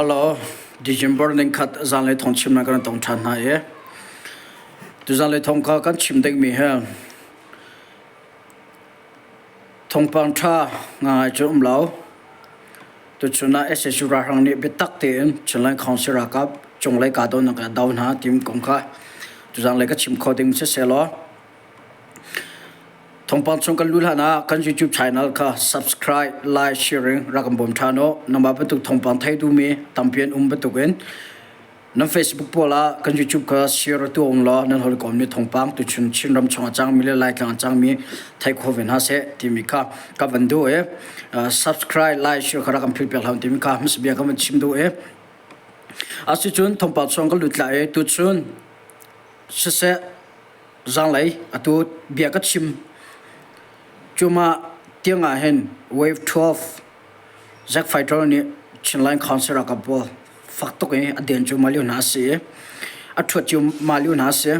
Hello, December ningkhat zanlei thawng chimnak kan tong ṭhan hna i tu zanlei thawng kha kan chim dingmi hi thawngpang ṭha ngai cu um lo. Tuchun ah SSU ralhrang nih biatak tein Chinland Council ralkap cunglei kahdohnak ah do hna tim kong kha tuzanlei ka chim kho ding siseh law Thawngpang chung kan luh hlan ah kan YouTube channel kha subscribe, like, sharing rak kan bawm ṭhan u. Nangmah bantuk thawngpang thei duhmi tampi an um bantukin nan Facebook pawl ah kan YouTube kha share tu um law nan hawikom nih thawngpang tuchun Chinram chung a cangmi le Laitlang a cangmi thei kho ve hna seh timi kha ka van duh i subscribe, like, share kha rak kan philh piak hlah timi kha hmasa bia ka van chim duh i asicun thawngpang chung kan lut lai i tuchun siseh Zanglei atu bia ka chim. Cuma tiang ah hin Wave 12 Zack Fighter nih Chinland Council ralkap pawl fak tuk i a den cu malio hna a si i a ṭhuat cu malio hna a si.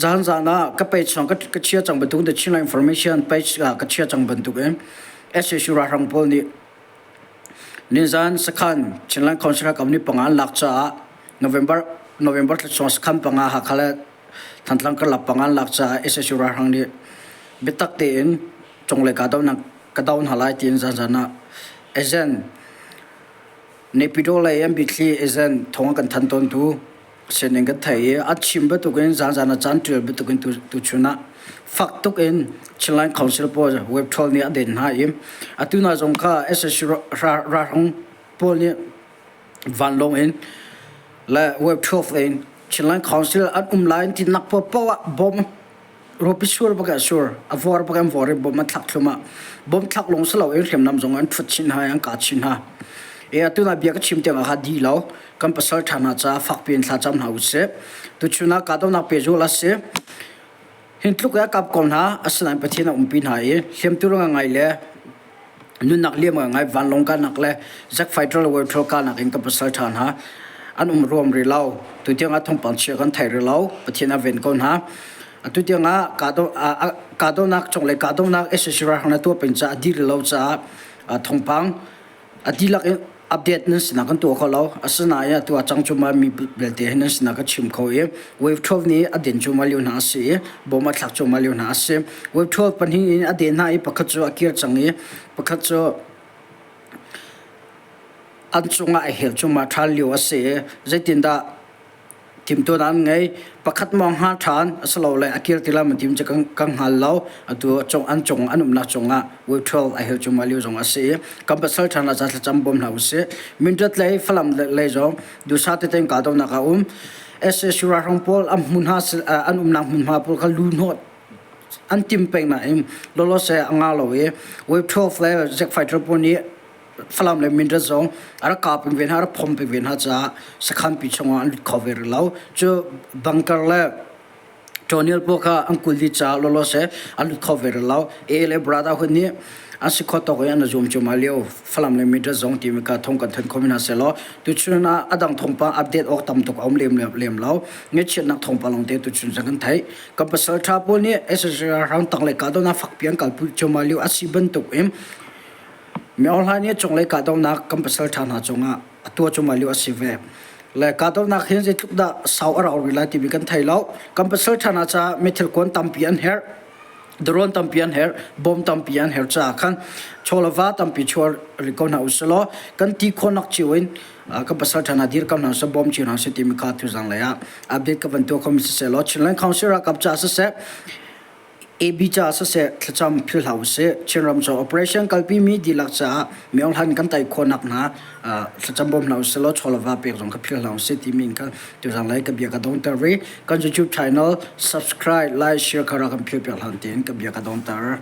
Zan zan ah ka page zong ka chia cang bantuk The Chinland Information page ah ka chia cang bantuk in SAC ralhrang pawl nih nizan sakhan Chinland Council ralkap nih panga an lak caah November November thla chung sakhan panga Hakha le Thantlang karlak panga an lak caah sac ralhrang nih biatak tein cunglei kahdohnak ka doh hna lai tiin zanzan ah Ezen Naypyidaw lei an biathli Ezen thawng a kan thanh tawntu sining kan theih i a chim bantukin zanzan ah caan ṭial bantukin tuchun ah fak tuk in Chinland Council pawl web troll nih a den hna i atu hna zong kha sac ralhrang pawl nih vanlawng in le web 12 in Chinland Council an um lai ti nak paohpaoh ah bom rupi sur bak ah sur a vor bak an vor i bom an thlak thlum ah bom thlak lawng si lo in hriamnam zong an thut chin hna an kah chin hna e atu na bia ka chim tiang ah kha di lo kan pasal ṭha hna caah fakpi in thla cam hna usih tuchun ah kahdohnak pehzul a si hin tluk i a kap ko hna asinain Pathian a umpi hna i hliamtu ngai le nunnak liam ngai vanlawng kahnak le jet fighter le war kahnak in ka pasal ṭha hna an um ruam rih lo tutiang ah thawngpang chia kan thei rih lo Pathian a ven ko hna atu tiang ah kahdohnak cunglei kahdohnak SAC ralhrang na tuah peng caah a dir lo caah thawngpang a dihlak in update nan sinah kan tuah kho lo. Asinain atu ah cang cuma mi belte hi nan sinah ka chim kho i wave 12 nih a den cuma lio hna a si i bom a thlak cuma lio hna a si. Wave 12 pahnih in a den hna i pakhat cu a kir cang i pakhat cu an cungah a hel cuma ṭhal lio a si i zeitindah Timtuan an ngei. Pakhat mawng hngal ṭhan asilole a kir ti lo maw ti cu kan hngal lo. Atu an cung an umnak cungah wave 12 a hel cungah lio zong a si i kan pasal ṭhan ah thlacam bawm hna usih. Mindat lei Falam lei zong duhsah tete in kahdohnak a um. SAC ralhrang pawl an hmunhma an umnak hmunhma pawl kha lu hnawh an tim peng nain lawlawse a ngah lo i wave 12 le jet fighter pawl nih Falam le Mindat zong a rak kap peng ve hna, a rak phom peng ve hna caah sakhanpi chungah an lut kho ve rih lo. Cu bunker le tunnel pawl kha an kulh dih caah lawlaw seh an lut kho ve rih lo. A le Brotherhood nih an si kho tawk in an zuam cuahmah lio Falam le Mindat zong timi kha thong kan thanh kho mi hna sehlaw tuchun ah a dang thawngpang update awk tam tuk a um lem lem lo. Ngaihchiatnak thawngpang lawngte tuchun zong kan theih. Kan pasal ṭha pawl nih SSR rang tang le kahdohnak fakpi an kalpi cuahmah lio a si bantuk in Myohla nih cunglei kahdohnak kan pasal ṭha hna cungah a tuah cuahmah lio a si ve. Le kahdohnak hi zeitluk dah sau a rau rih lai timi kan thei lo. Kan pasal ṭha hna caah meithal kuan tampi an herh, drone tampi an herh, bom tampi an herh caah khan chaw le va tampi chuah rih ko hna usih law kan ti khawhnak cio in kan pasal ṭha hna dirkam hna seh, bawm cio hna seh timi kha tuzang lei ah update ka van tuah khomi siseh law Chinland Council ralkap caah siseh AB caah siseh thlacam philh hlah usih. Chinram cu operation kalpimi dihlak caah myohlan kan tai khawhnak hna thlacam bawm hna usih law chawlava pek zong kha philh hlah usih timi in khan tuzang lei ka bia ka dongter rih. Kan YouTube channel subscribe, like, share kha rak kan philh piak hlah tiin ka bia ka dongter.